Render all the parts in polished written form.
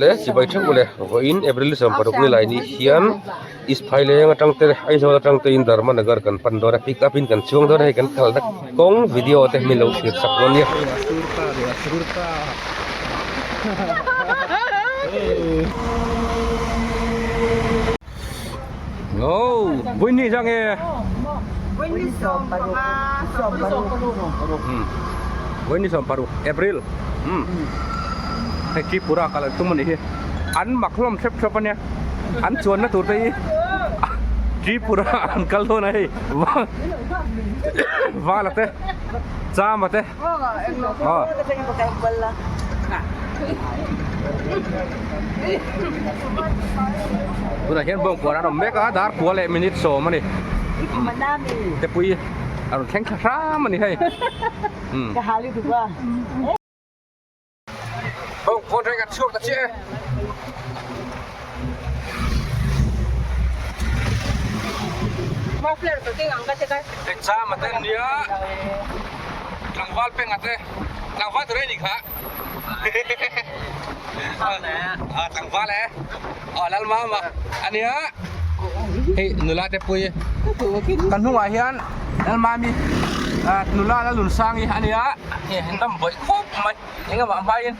Le chibai theuh le vawiin April 16 ni lai ni hian East Phaileng atang te Aizawl atang te in Dharmanagar kan pan dawn a pick up in kan chuang dawn a hei kan kalna kawng video te min lo thlir chak dawn nia. Vawiin ni zang e. Vawiin ni 16 April. Hei Tripura kal an tum a nih hi. An mak hlawm hrep hrep a nia. An chuanna tur te hi Tripura an kal dawn a hei. Vala te Chama te. Tunah hian bawngkuan an awm mek a dar kua leh minute sawm a ni tepui a rawn thleng thla hram a ni hei bawngkuan reng an chhuak ta chiah e. Exam a te nia tlangval peng a te tlangval tur e ni kha a tlangval e a lal mama ania hei nula te pui kan hnungah hian lal mami nula lal nun sangi ania hei dam bawih khawp mai. Eng amah hmain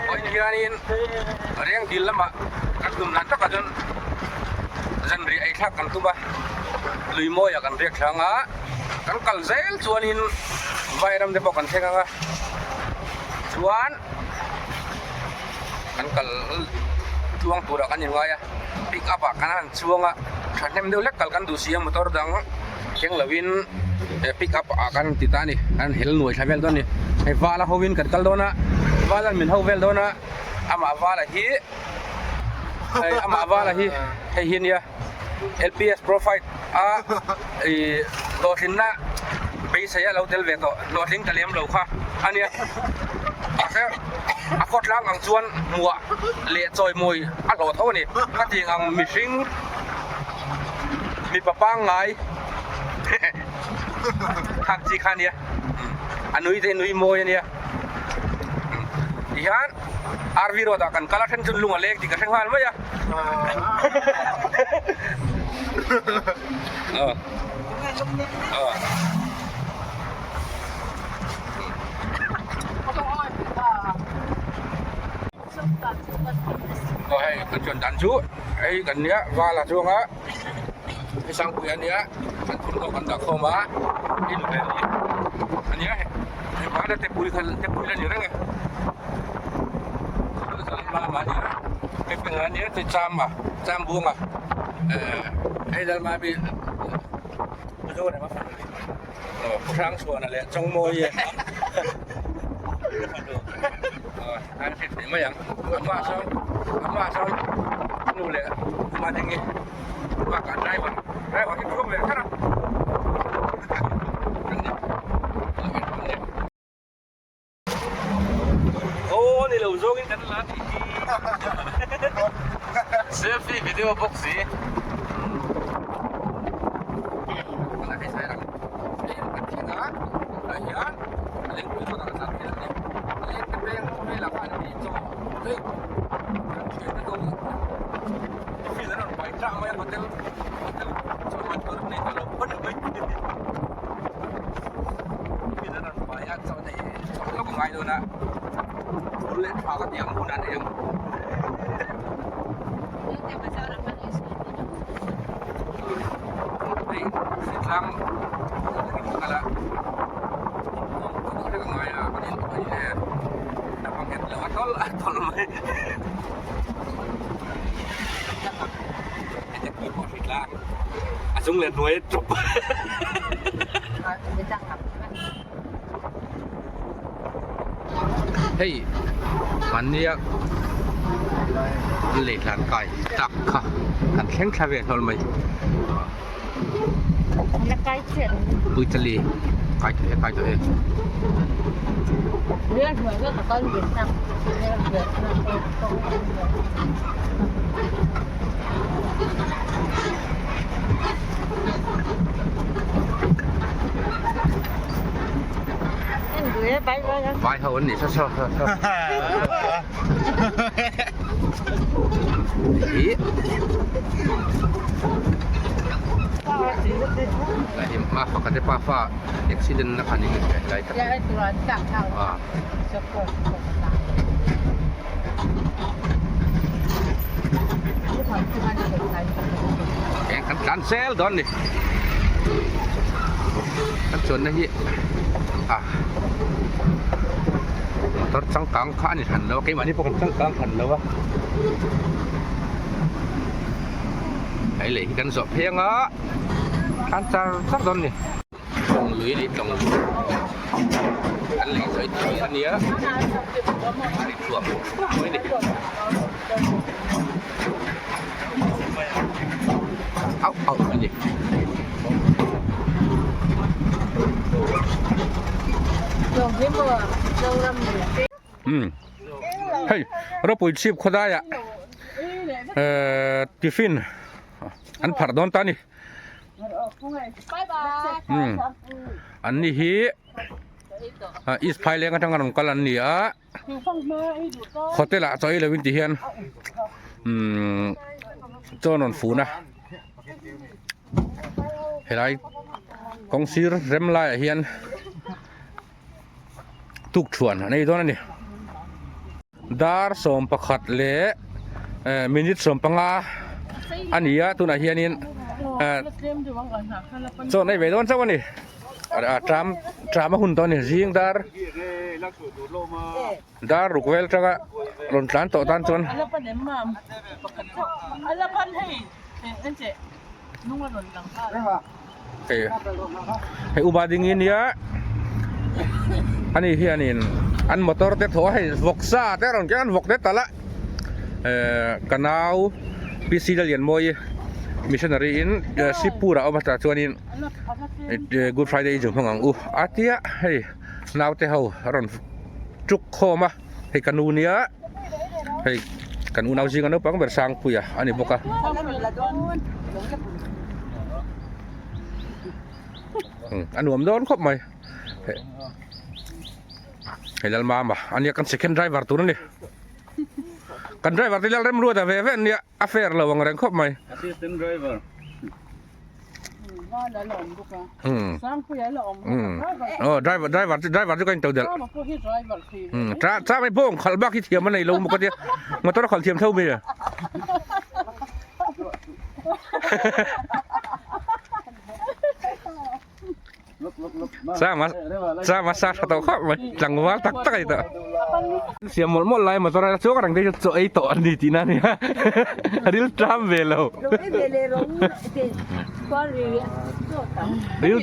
Vawiin hianin reng dil lamah kan tum dan takah chuan zanriah ei thlak kan tum a, lui mawiah kan riak thlang a, kan kal zel chuanin vairam te pawh kan thleng ang a, chuan kan kal tluang turah kan inngai a, pick up ah kan han chuang a thahnem deuh hlek kal kan duh si a motor dang thleng lovin pick up ah kan ti ta a ni kan hel nuai thla vel dawn a ni hei vala ho in kan kal dawn a vala min ho vel dawn a amah vala hi hei amah vala hi hei hi ania L_P_S profile a ih hlawhtlinna beisei a lo tel ve tawh hlawhtling ta lem lo kha ania mahse a khawtlang ang chuan hmuah leh chawimawi a hlawh tho a ni ka tih ang mihring mipa pangngai khang chi kha ania a nui te nui mawi ania tihian R_V road ah kan kal a then chu lung a leng tih ka hre nghal mai a. Aw hei kan chuan dan chu hei kan nia val a chuang a hei sangpui a nia kan thum pawh kan dah khawm a hei nu vel hi a nia hei hei hmana te pui kha te pui la ni reng e hei peng a nia chei cham a cham buang a hei lalma bi hrang chhuan a leh chawngmawi an hre thei mai ang amah sawn amah sawn nu leh ama ding hi bakah driver driver hi thuak ve kher a. Aw ni lo zawngin kan la tih hi selfie video bawk si ngai dawn a phul leh tha ka tih ang hunah nei ang hei hritlang kal a ka ngai a kan in pawh hi le naupang nghet lo a tawlh a tawlh mai heti pui pawh hritlang a chung leh hnuai a tawp. Hei hmannia lei hlan kai tak kha kan thleng thla ve hlawl mai Puitali kai tawh e kai tawh e. Vai ho an nih saw saw saw saw. Hi. Lai hi ma pakhat te pa fa accident na khan in lai tak. Ah. Eng kan tlan zel dawn ni. Kan chuanna hi a motor changkang kha a ni hran lo a keimahni pawh kan changkang hran lo a. Hei lei hi kan zawh phei anga tlan char char dawn ni. Tlawng lui a ni tlawng an lei sawi tih a nia a ri thuam thuam mai a ni auh auh a ni. Umm hei ropui chhip khawdai ah ehh tiffin an pharh dawn ta a ni. Umm an ni hi East Phaileng atanga rawn kal an ni a hotel ah chaw ei lovin ti hian umm chaw an rawn fun a helai kawng sir rem laiah hian tukṭhuan an ei dawn a ni dar 11 leh eh minute 15 a ni a tunah hianin eh chaw an ei ve dawn chauh a ni a tram tram a hun tawh a ni zing dar dar ruk vel atanga rawn tlan tawh tan chuan. Hei hei upa ding hi nia ani hianin an motor te thaw a hei vawksa te a rawn keng a an vawk te talh a ehh ka nau P C Lallianmawii missionary in Sipur ah a awm a tah chuanin Good Friday i zu hmang ang u a tia hei naute ho a rawn tuk khawm a hei ka nu nia hei kan unau zinga naupang ber Sangpuia a ni bawk a a nuam dawn khawp mai hei Lalmama a nia kan second driver tur a ni kan driver te Lalremruata ve ve an nia. A fair lo ang reng khawp mai. Assistant driver. Oh driver driver driver chu ka in to del. Cha cha mai bawng khalh bak hi thiam a nei lo maw ka tia. Motor a khalh thiam tho mai a. Chama chama sa tha tawh khawp mai tlangval tak tak a ni tawh siam mawlh mawlh lai motor a chuang reng te chu chaw ei tawh an ni tihna a nia ril tlam ve lo ril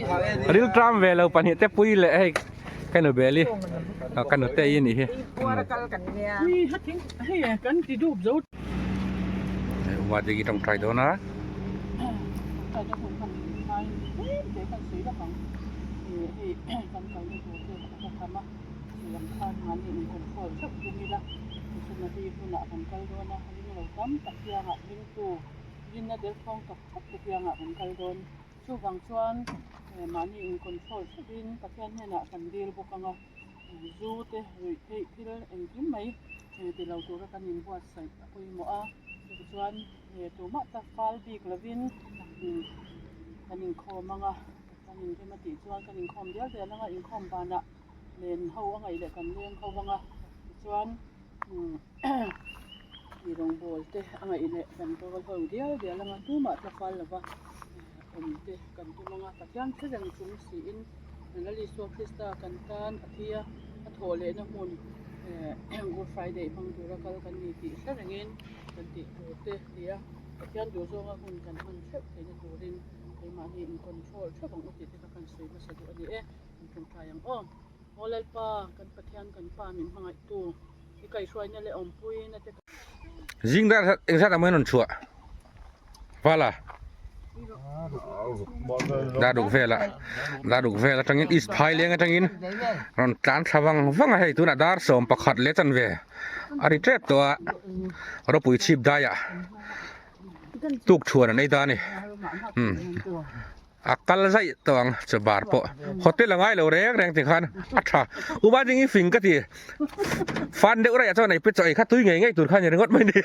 ril tlam ve lo pahnih te pui leh hei ka nu beli ka nute i nih hi Upa te hi tawngtai dawn a. Ti lo tura kan inbuatsaih a pawimawh a, chutichuan tumah tak fal bik lovin kan inkhawm ang a, kan inrem a tih chuan kan inkhawm dial dial ang a, inkhawm banah len ho a ngaih leh kan leng ho ang a, tichuan mi rawngbawl te a ngaih leh kan bawl ho dial dial ang a, tumah tla fal lova awm te kan tum ang a, Pathian thlareng chung siin Lal Isua Krista kan tan a thi a, a thawh lehna hmun. Good Friday hmang tura kal kan ni tih hre rengin kan tih tur te ti a, Pathian duh zawnga hun kan hman theuh theihna turin keimahni in control theuh ang u tih te kha kan sawi hmasa duh a ni e, kan tawngtai ang aw. Aw Lalpa, kan Pathian kan Pa min hmangaihtu, i kaihhruaina leh awmpuina te kan. Zing dar engzat ang mai rawn chhuah? Vala Daruk vela Daruk vel atangin East Phaileng atangin rawn tlan thla vang vang a hei tunah dar 11 leh chanve a ri tep tawh a ropui chhip daiah tuk thuan an ei ta a ni umm. A kal zaih tawh ang chaw bar pawh hotel a ngai lo reng reng ti khan a tha upa ding i fing ka ti fan deuh raih ah chuan ei pe chaw ei kha tui ngei ngei tur kha ni ringawt mai ni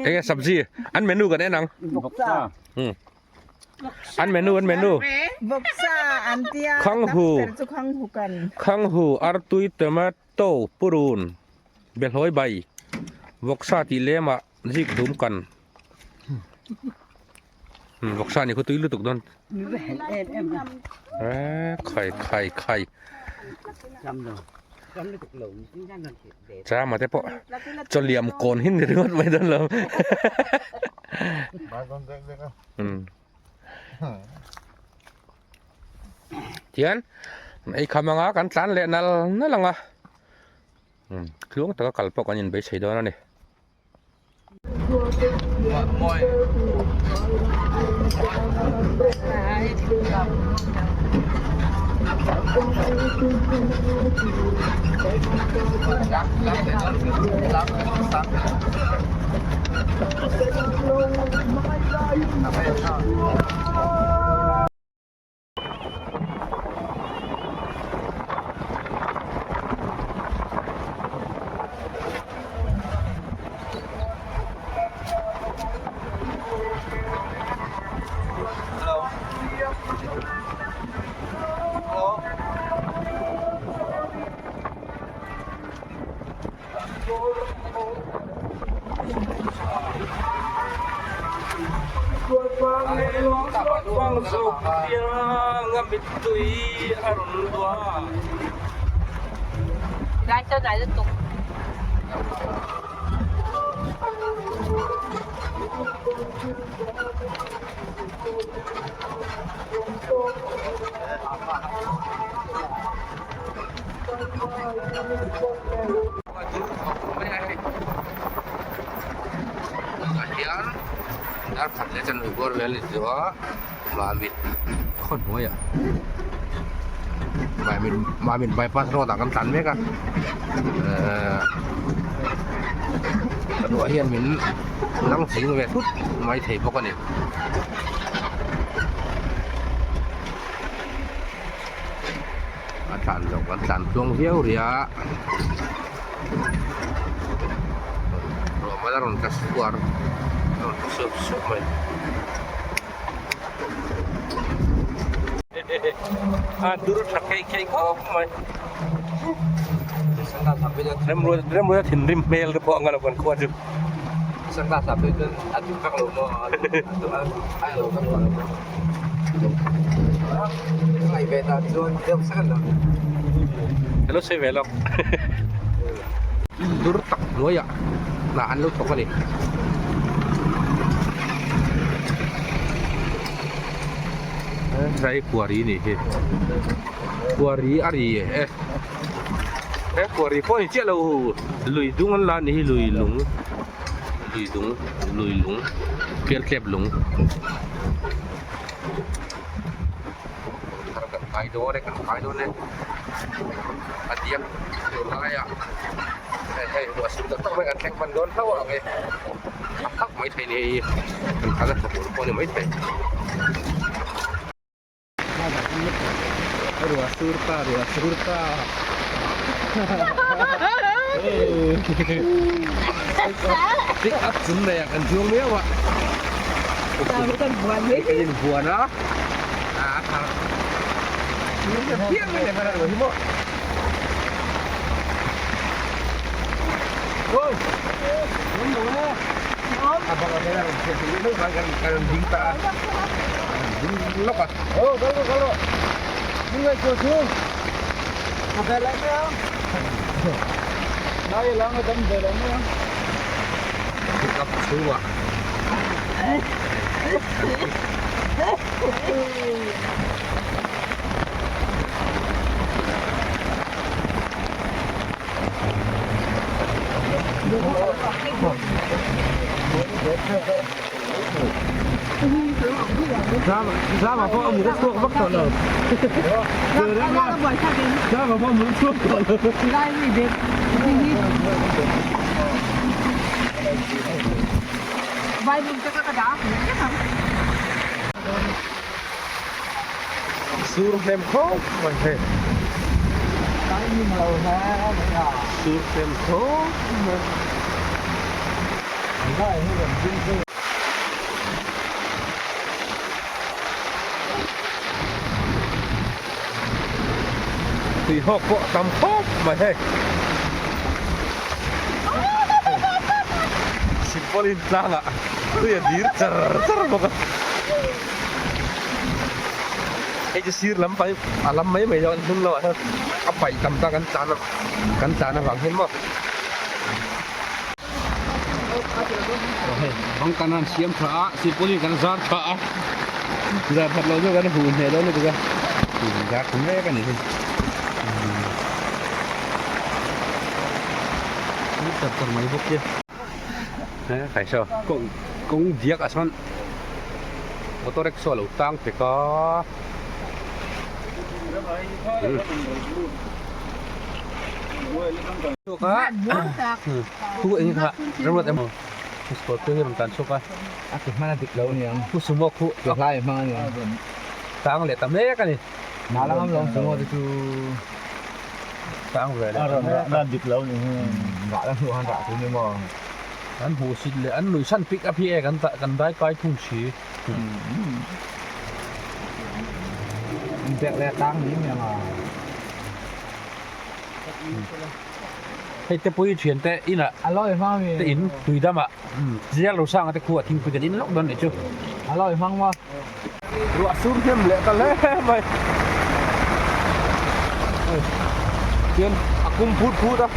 enge sabji an menu kan en ang an menu an menu khanghu khanghu artui tomato purun behlawi bai vawksa tih lemah zik dum kan Vawksa ni khaw tui lutuk dawn. Khai khai khai. Chama te pawh chawliam kawn hi ni ringawt mai dawn lo. Tihian ei kham anga kan tlan leh nal nal anga tluang taka kal pawh kan inbeisei dawn a ni. Hian dar khat leh chanve bawr vel a ni tawh a Mamit khaw hnuaiah Mamit Mamit bypass road ah kan tlan mek a ehh ruah hian min nang ching ve thut mai thei bawk a ni. A tlan zawk an tlan tluang viau rih a ruah mal a rawn tla suar a rawn tla sup sup mai a dur tha keih keih khawp mai remruat thinrim hmel te pawh a ngalo kan khua chu. Hello sawi ve lawk dur tak hnuaiah hna an lo thawk a ni. Hei kuari a nih hi kuari a ri e he kuari pawh a ni chiah lo lui dung an la a nih hi lui lung. Lui lung lui lung pialtlep lung thar kan kai dawn e kan kai dawn e a diak tur laiah hei hei ruah sur tak tak mai kan thleng hman dawn hlauh ang e a khak maithei ni hei kan kal a tha tur pawh a ni maithei. Ruah sur ta ruah sur ta pick up chung nei ah kan chuang miau a kan in buan a a thar phian mai le kan ruah hi maw a bang ah hian a rawn chhiat theih mai vang kan rawn ding ta a ding lawk a pickup chhungah Zama pawh a mut a chhuak vak tawh lo. Zama pawh a mut a chhuak tawh lo. Sur hnem khawp mai hei. Sur hnem khawp mai. Tui hawk pawh a tam khawp mai hei. Sipawlin tlangah tui a dir char char bawk a. Hei chu sir lam pai a lam mai mai zawk hnung lamah hian a paih tam ta kan tlan kan tlan avang hian maw. Hei bang kan han siam tha a silpauline kan zar tha a zar that loh chu kan huh hneh dawn lutuk a zar tha mek a ni hi char char mai bawk che he saw kawng kawng diak ah sawn auto rickshaw a lo tang pek a. Thu eng kha remruat emaw scorpio hi rawn tlan chhuak a a ke hman a dik lo aniang pu sumo khu ke hlai a hmang aniang tang leh ta mek ani na la ngam lo sumo te chu tang ve leh a rawn rah na dik lo ni hi rah la hnu han rah chu ni maw an hmuh sit leh an nuih san pick up hi e kan kan dai kai thung si Inpek leh tang ni mai ang a. Hei te pui thian te inah A lawi hmang mi. Te in tui damah zial lo sanga te khuah thingpui kan in lawk dawn nih chu. A lawi hmang maw. Ruah sur hnem leh ta hle mai. Chuan a kum phut phut a.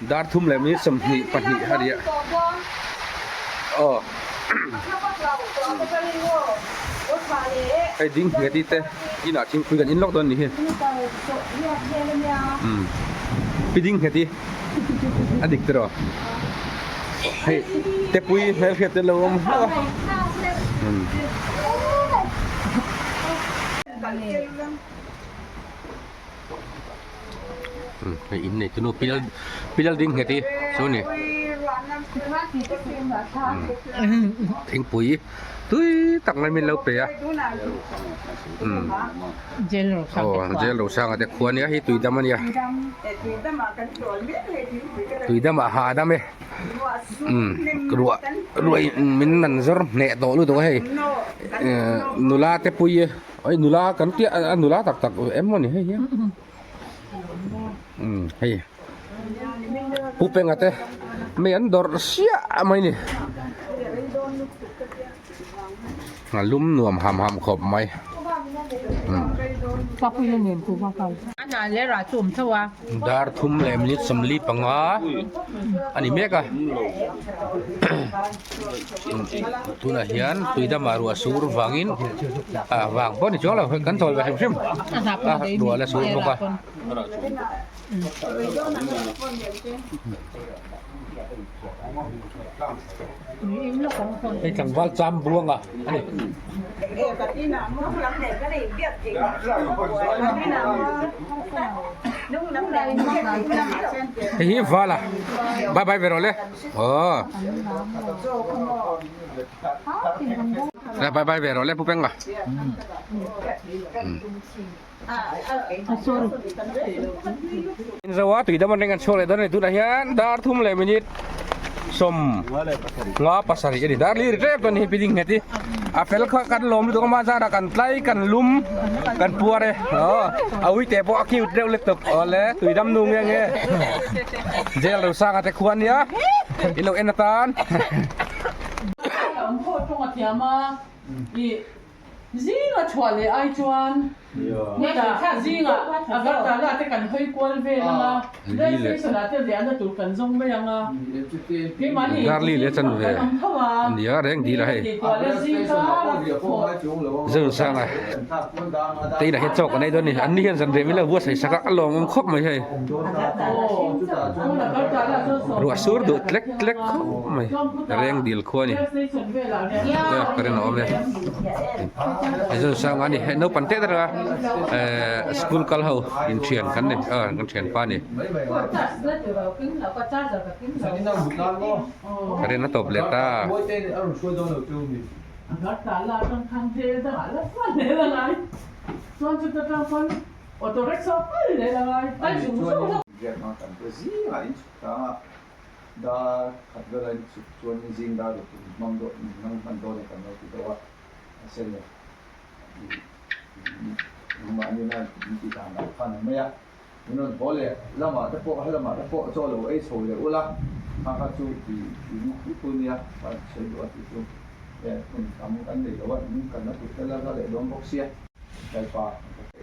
Dar thum leh minute 22 a nia aw hei ding nghet te inah thingpui kan in lawk dawn a nih hi umm pi ding nghet hi a dik tiraw hei tepui hmelhriat te lo awm hlauh a umm. Hei in nei chu nu pilal pilal ding nghet hi chu ni thingpui tui tak mai min lo pe a umm aw jail rosanga te khua ania hei tuidam ania tuidam ah hahdam e umm ruah ruah in min nan zawr hneh tawh lutuk a hei ehh nula te pui Oi nula kan tia a nula tak tak em maw ni hei hian umm hei pu penga te mei an dawrh siah mai ni a lum nuam ham ham khawp mai umm dar thum leh minute 45 a ni mek a. Tunah hian tui damah ruah sur vangin ah vang pawh ni chuang lo kan chawl ve hrim hrim a ruah la sur bawk a. Hei tlangval cham buang a ani. Hei hi val a bye bye ve rawh le. Aw. La bye bye ve rawh le pu peng a. In zo a tui dam an reng an chhuak leh dawn a ni tunah hian dar thum leh minute 57 a ni dar li ri tep dawn a ni hei building nghet hi a fel kha kan lawm lutuk a mah zarah kan tlai kan lum kan puar e aw a uite pawh a cute deuh lutuk awle tui dam nu nge nge. Jail ro sanga te khuan nia in lo en atan. An pawh tawng a thiam a, i zinga chhuah leh ai chuan. Heta zingah Agartala te kan hawi kual vel ang a, Rail station ah te riahna tur kan zawng mai ang a, keimahni inchhung ah kan awm tho a, tih kual a zing kar a thawh. Zosanga te inah hian chaw kan ei dawn a ni, an ni hian zanriah min lo buatsaih sak a, a lawmawm khawp mai hei. Ruah sur duh tlek tlek khawp mai, reng dil khua a ni, ka rin a awm e. Zosanga a ni, hei naupang teh dawn a, ehh school kal ho inthian kan ni, aw kan thianpa a ni. Ka rin a tawp leh ta.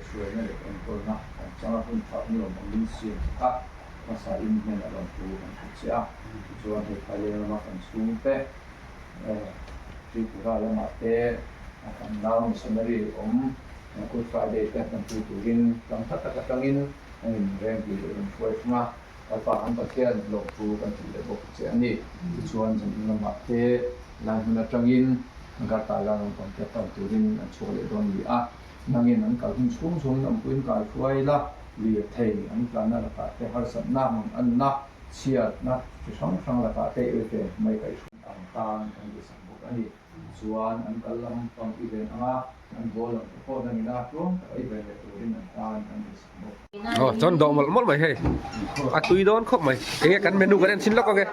Hruaina leh enkawlna kan changa hun tha awm lo mangin siam sak a, hmasa in hnen a rawn pu kan hmu che a. Tichuan hei Phaileng lama kan chhungte, Tripura lamah te kan nau missionary awm Good Friday te hmanpui turin ram hla tak atangin an inreng tih leh rawn hruai thung a, Lalpa kan Pathian lawmthu kan tih leh bawk che a ni. Tichuan zan lamah te lai hmun atangin Agartala naupang te pan turin an chhuak leh dawn ni a. Nangin an kal hun chhung chhungin awmpuiin kai hruai la, lirthei an tlanna lakah te harsatna, manganna, chhiatna chi hrang hrang lakah te i ven mai kaihhruai ang tan kan tihsak bawk a ni. Tichuan an kal lam pang i ven ang a, an haw lam te pawh nangin a tluang taka i ven leh turin an tan kan tihsak bawk. Aw chuan dawh mawlh mawlh mai hei, a tui dawn khawp mai. Enge kan menu kan en chhin lawk ang e,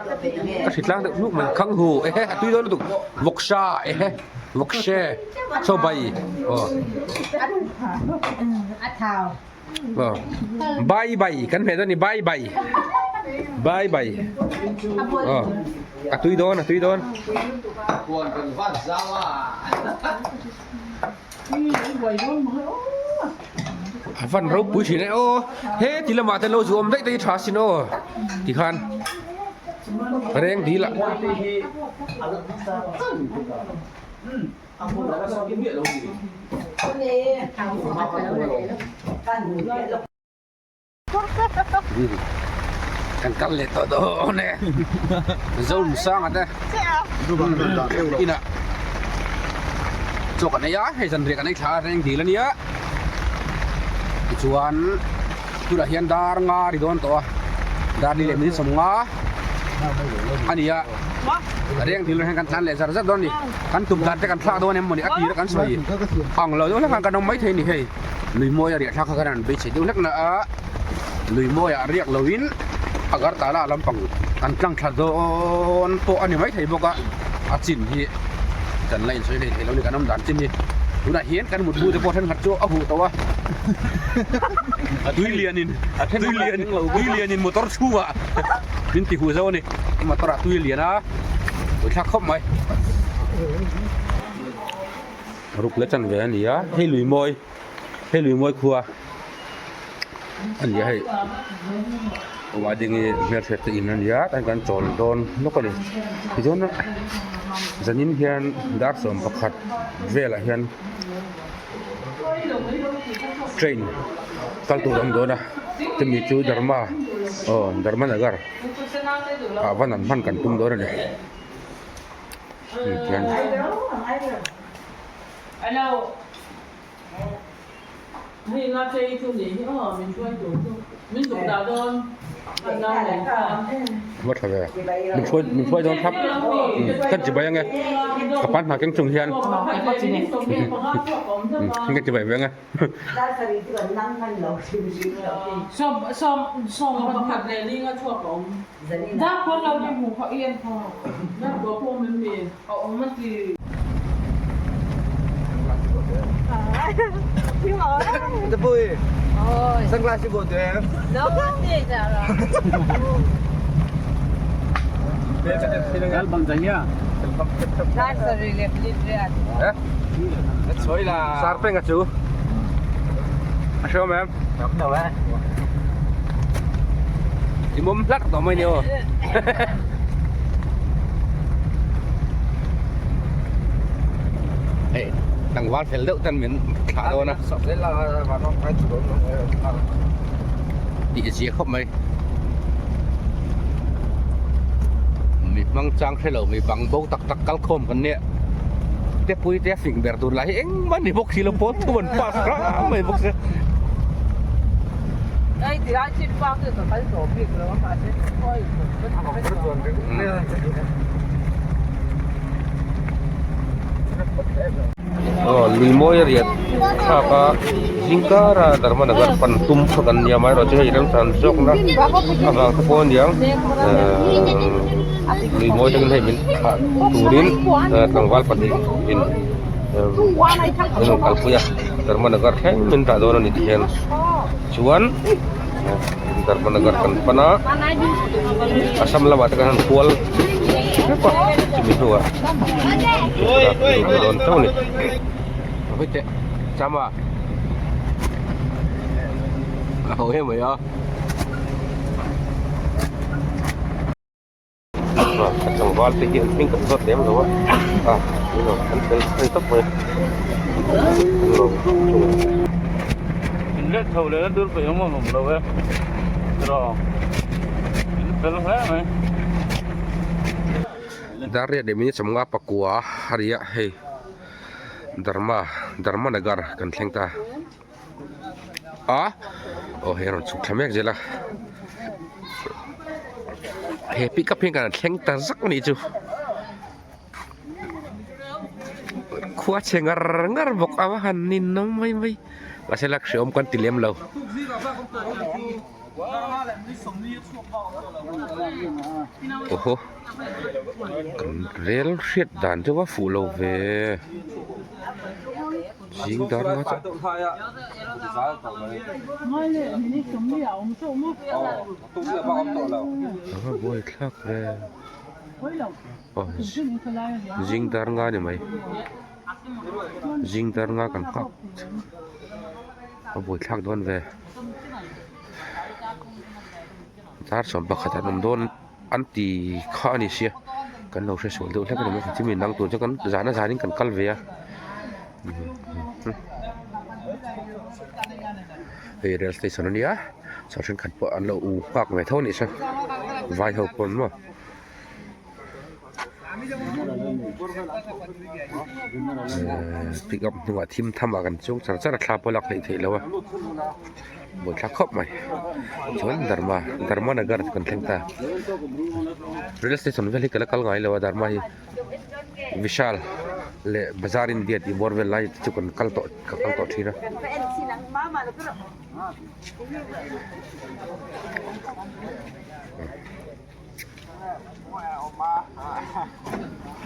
ka hri tlang deuh hnuk mai. Khang hu ehe a tui dawn lutuk, vawksa ehe vawkse chaw bai aw aw bai bai kan hmeh dawn a ni bai bai bai bai aw a tui dawn a tui dawn. A van ropui thin e aw he ti lamah te lo zu awm daih te hi tha sin aw tikhan reng dil ah. Kan kal leh tawh dawn e Zomusanga te inah chaw kan ei a hei zanriah kan ei thla a reng dil a nia tichuan tunah hian dar nga a ri dawn tawh a dar ni leh minute 50 a ni a reng dil hian kan tlan leh zar zar dawn a ni kan tum dan te kan thlak dawn em mawni a tir a kan sawi ang lo deuh hlek khan kan awm maithei a ni hei. Lui mawi a riah thlak kha khan an beisei deuh hlek na a, lui mawi ah riak lo in Agartala lampang an tlang thla dawn pawh a ni maithei bawk a, a chin hi kan la insawi hlei thei lo a ni kan awm dan chin hi tunah hian kan mutbu te pawh thenkhat chu a huh tawh a, tui lian in tui lian tui lian in motor chhungah min ti huh zo a ni motor ah tui a lian a buaithlak khawp mai. Ruk leh chan ve a ni a, hei lui mawi hei lui mawi khua a ni a hei wedding hi hmelhriat te in a ni a tah hian kan chawl dawn lawk a ni tichuan zanin hian dar 11 velah hian train kal tur a awm dawn a chumi chu Dharma aw Dharma Nagar ah van an hman kan tum dawn a ni. Va tha ve min hruai min hruai dawn thlap kan chibai ange ka pan hna keng chung hian kan chibai ve ange. Sarpenga chu. A hre awm em? Awm lo e. I mawm hlak tawh mai ni aw. Hei, tlangval fel deuh ten min thlah dawn a. Tih zia khawp mai. Mi hmang chang hre lo mi bang bo tak tak kal khawm kan nia. Te pui te a fing ber tur lah hi engmah ni bawk si lo pawn thu an pass hrang mai bawk sia. Aw lui mawi a riat thlak a zingkar a Dharmanagar pan tum kha kan nia amaherawhchu hei remchan zawkna avang te pawh a niang ehh. Lui mawi takin hei min thlah turin tlangval pahnih in an rawn kalpui a Dharmanagar thleng min dah dawn a ni tihian chuan Dharmanagar kan pan a Assam lamah te kan han kual hrep a chumi hnuah Tripura kan lut leh dawn chauh a ni. Chama a ho em mai a. Tlangval te hi an hming kan zawt lem lo a a ni lo an fel thei tawp mai an lo In let chho leh na tur pawh engmah awm lo e tiraw in fel hle mai. Dar riat leh minute sawmnga pakua a ri a hei Dharma Dharma Nagar kan thleng ta. A aw hei a rawn chhuk thla mek zel a he pick up hi kan thleng ta zak a nih chu khua chhe ngar ngar bawk a va han ninawm mai mai mahse la hreawm kan ti lem lo. Awhaw kan rel hriat dan chu va fuh lo ve. Zing dar nga chu a va buai thlak ve aw zing dar nga ni mai zing dar nga kan nghak a buai thlak dawn ve dar sawm pakhat an awm dawn. An ti kha a ni sia kan lo hre sual deuh hlek a ni maithei chumi nang tur chu kan zan a zanin kan kal ve a hei rail station a nia chhuat thenkhat pawh an lo u nghak ve tho a nih saw vai ho pawn maw. Pick up hnungah thim tham ah kan chuang char char a thla pawh lak hleih theih loh a buaithlak khawp mai chuan Dharma Dharma Nagar chu kan thleng ta rail station vel hi ka la kal ngai lo a Dharma hi Vishal leh Bazar India tih bawr vel lai te chu kan kal tawh ka kal tawh thin a.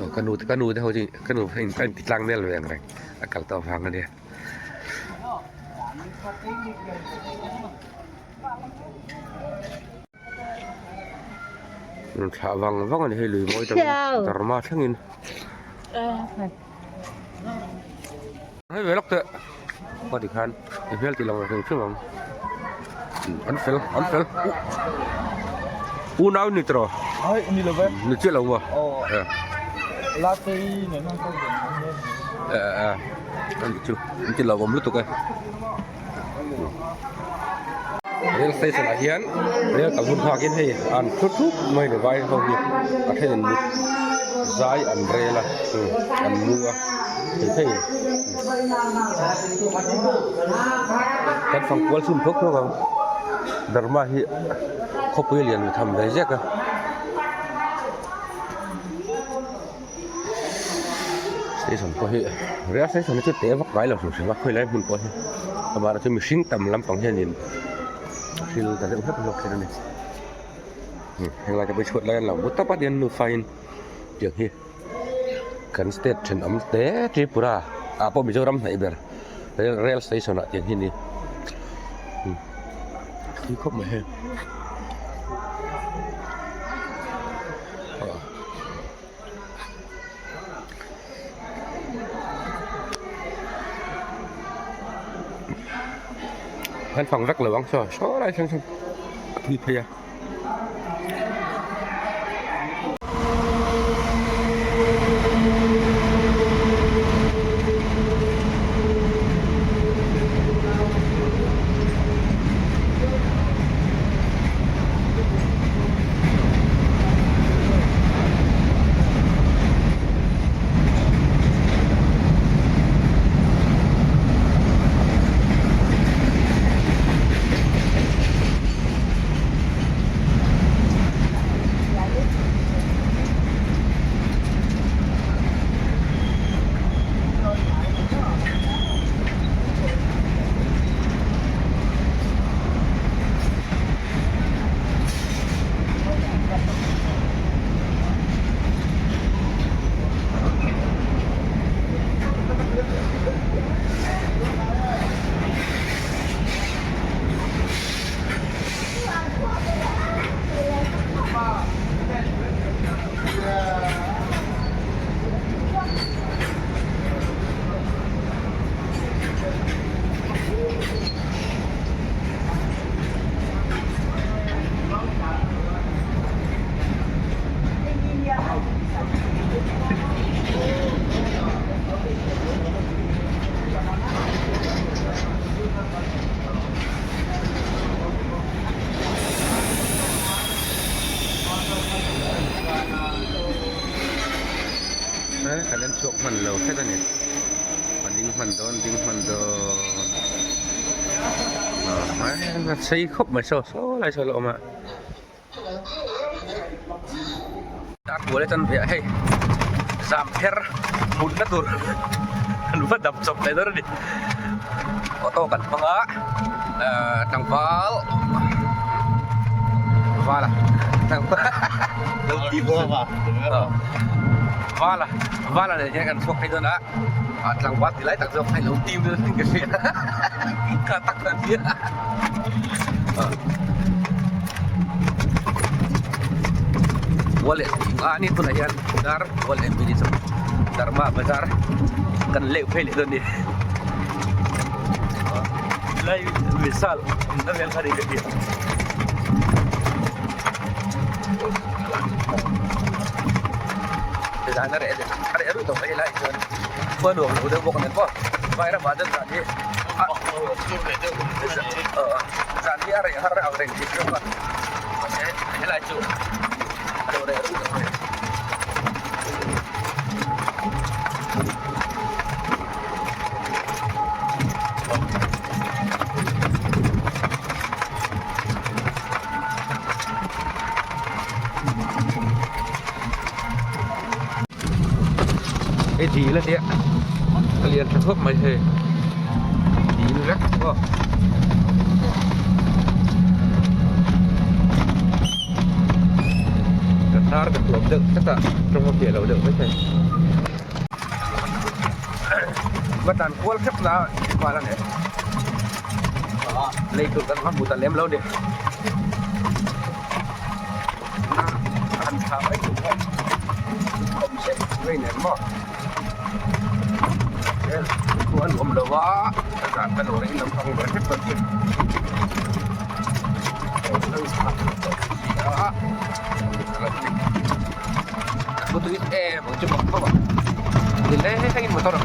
Aw ka nu ka nu te ho chu ka nu a in ti tlang nel ve ang reng a kal tawh vang a nia. Rawn thlah vang vang a ni hei lui mawi tak Dharma thlengin. Hei ve lawk teh ka ti khan i hmel tih lang hrim hrim ang an fel an fel unau ni tawh ai ni lo ve ni chiah lo maw aw la te i ne nang ko eh eh an chu an ti lo awm lutuk e rail station ah hian rail kal hun nghak in hei an thu thup mai ni vai ho hi a then in mut zai an rel a an mu a thei thei kan fang kual chhun phawk phawk ang Burma hi khawpui lian tham ve zek a. Station pawh hi rail station hi chu te vak ngai lo hrim hrim a khawi lai hmun pawh hi amaherawhchu mihring tam lampang hianin a hril ta deuh hlek hlek thin a ni henglai te pawh hi chhuat lai an lo bu tawp a tian nufa in tiang hi kan state thenawm te Tripura ah pawh Mizoram hnaih ber rail rail station ah tiang hi a ni thui khawp mai hei. Kan fang vek lo ang saw saw lai thleng sawn a thui phei a. Kan en chhuak hman lo hret a ni a ding hman dawn ding hman dawn a sei khawp mai saw saw lai saw la awm a. A kual atan ve a hei zam pher mutna tur an va dap chawp leh dawn a ni auto kan hmang a ahh tlangval vala vala vala nen hian kan chhuak phei dawn a ah tlangval ti lai tak zawk kha ilo tim dawn in ka hria ka tak ta nia. Wallet a ni tunah hian dar wallet tih chu Dharma bazar kan leuh phei leh dawn a ni lai vishal awmna vel kha ni ka hria. Zan a reh a reh rut awm a helaiah chuan khua nuam lo deuh bawk a ni maw vai ramah chuan zan hi zan hi a reh har ang reng tih hriat a mahse helai chu a lo reh rut ang reng. Hei dil a nia a lian tha khawp mai hei dil vek aw. Ka hnar ka tuam deuh tlat a tawng a fiah lo deuh mai thei. Va tan kual hrep na val a ni lei tur kan va hmu ta lem lo ni. Han tha mai tur kha awm se ngei nen maw thu an awm lo a zan ka lo rei lampang ve hrep dawn che tui em ang chu bawk bawk a ni le heng in motor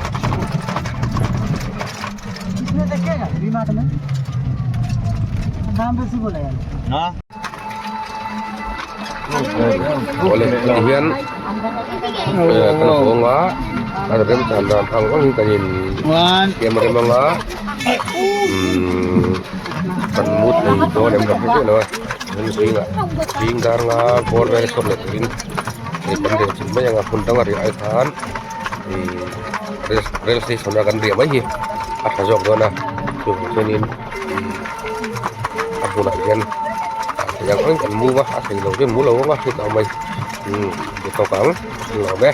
Awle tah hian kan hawng a a remchan dan ang ang in kan in siam rem ang a umm kan mu thei dawn em ka hre chiah lo a chuan zingah zing dar nga bawr vel chhuak leh turin hei kan riah chilh mai ang a hmun danga riah ai khan ihh rail station a kan riah mai hi a tha zawk dawn a chuvang chuanin. A hmunah hian thei ang ang kan move a a thei lo chu an mu lo ang a heti ang mai umm ti tawk ang an lawm e.